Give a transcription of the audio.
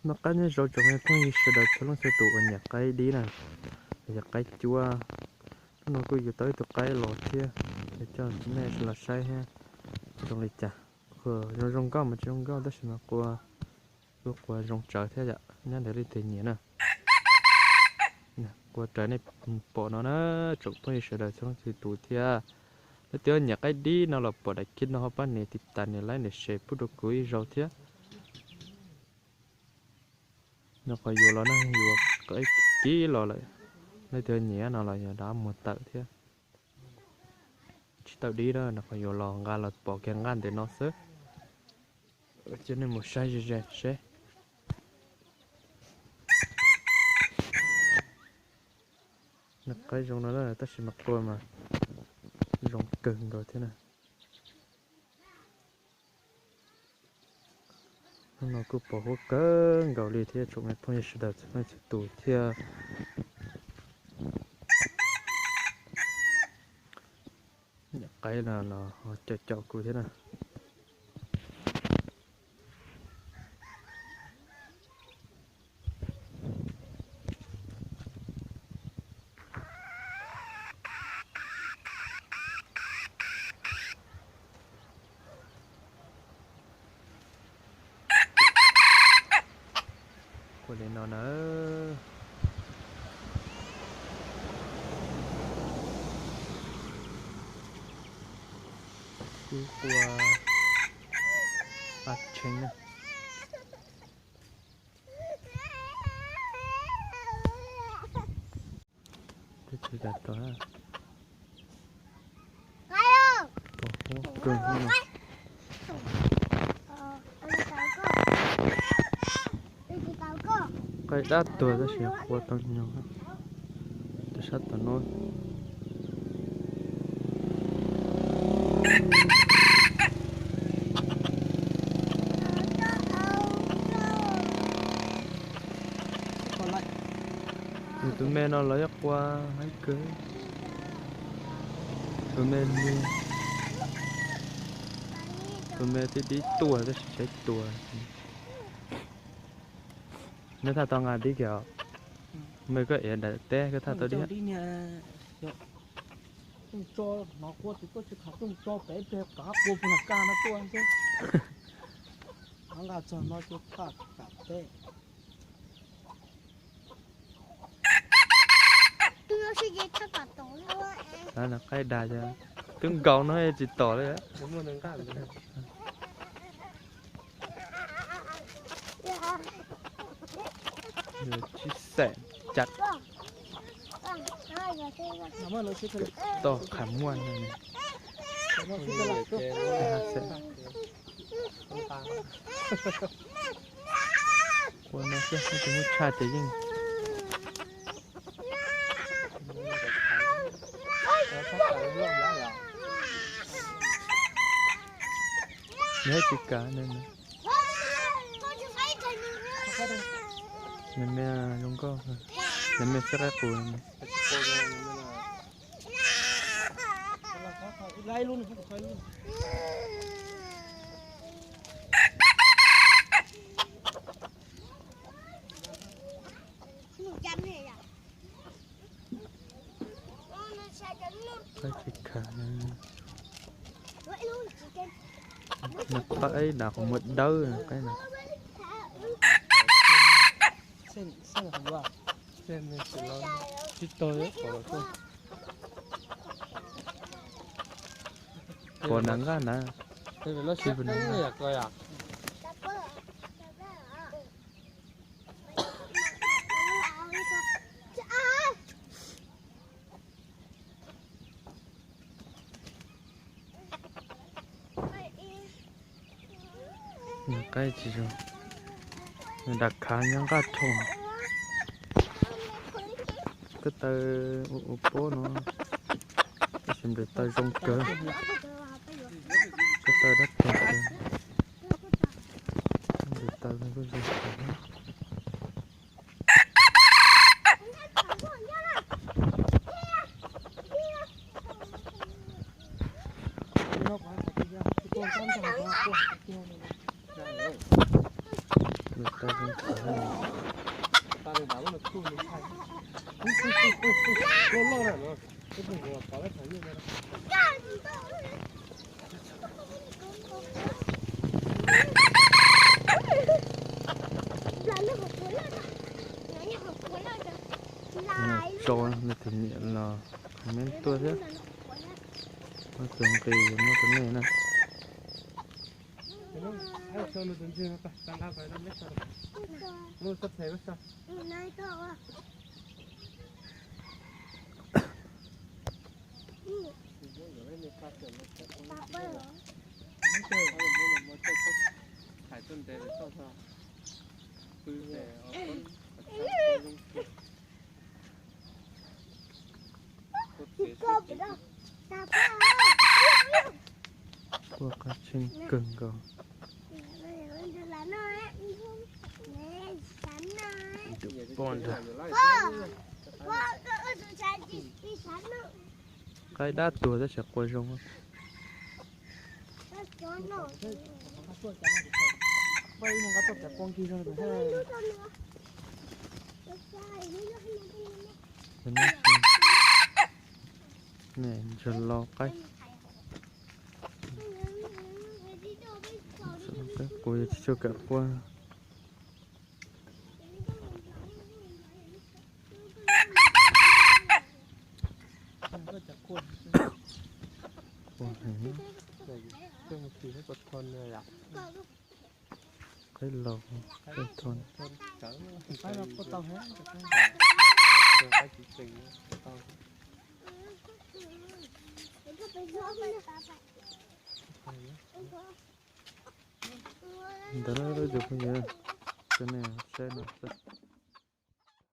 Noj qab nyob zoo tsoom me phooj ywg sawv daws txhua leej txhua tus uas nyiam qaib dib na, yog qaib cuab. Hnub no kuj yuav tau ib tug qaib los thiab, es coj nej los saib thiab zoo li cas. Zoo zoo nkauj mas tsis zoo nkauj tab sis mas qua, kuj qua zoo tsawv thiab yom, nyob ntawm leej twg nyiam na. Qua raws nej pom no na, tsoom phooj ywg sawv daws txhua leej txhua tus thiab. Leej twg nyiam qaib dib no los pom daim clip no ho pab nias tiv tas nias like nias share pub rau kuv ib zaug thiab. Nws qhov yuav los no yuav qab kib los lawm, leej twg nyiam no los yog dab muag tawm thiab. Tsis tawm dib na, nws qhov yuav los nqa los pom kiag nqaj ntawm no xwb. Cia nej mus saib ze ze seb. Nws qaib zoo no tab sis mas qua mas zoo kawg nkaus thiab na. Hnub no kuj pos huab kawg nkaus li thiab tsoom me phooj ywg sawv daws txhua leej txhua tus thiab. Niam qaib no los cov caum kuv thiab na. Ua li no na. Kuv qua a tshee na. Tsis tas tod, pos huab kawg no. Qaib dab tuag tab sis qua tau nyuag rau sab tom no. Nws tus me no los yeej qua heev kawg. Tus me li, tus me twb dib tuag tab sis tshaib tuag. Neb thaj tau nqa dib kiag os. Me koj ev daim teb koj thaj tau dib. Qaib dag, twb nkaus no tsis tom li. Tsis xeem cas. Toj qhav muaj. Ua no xwb, tus muaj tshaj ces yeej. Nws tsis kav. Nws me zoo nkauj, nws me txhawb qaib qus. Qaib tsis kav. Nws qaib dav qhov muag dawb qaib no. Tsis tau. Pos nag nqaj na. Nws qaib tsis zoo. Nws dav khav nyob nqaj dhau. Ko taw ua ua pob no, tab sis nplej taw zoo kawg. Ko taw dab tuag kawg. Nplej taw kuj zoo kawg. Nws Qab zoo thaum tso nws tus niam los comment tuaj thiab. Muaj tus nqi muaj tus nej na. Quaj qab tshee kawg nkaus. Tus poj ntag. Qaib dab tuag tab sis quaj zoo. Ntsuag lo qaib. Qaib quaj tsis tshua kam quaj. Qaib laus, qaib thon. Ntawd na ib tsoom phooj ywg, coj nej saib no xwb.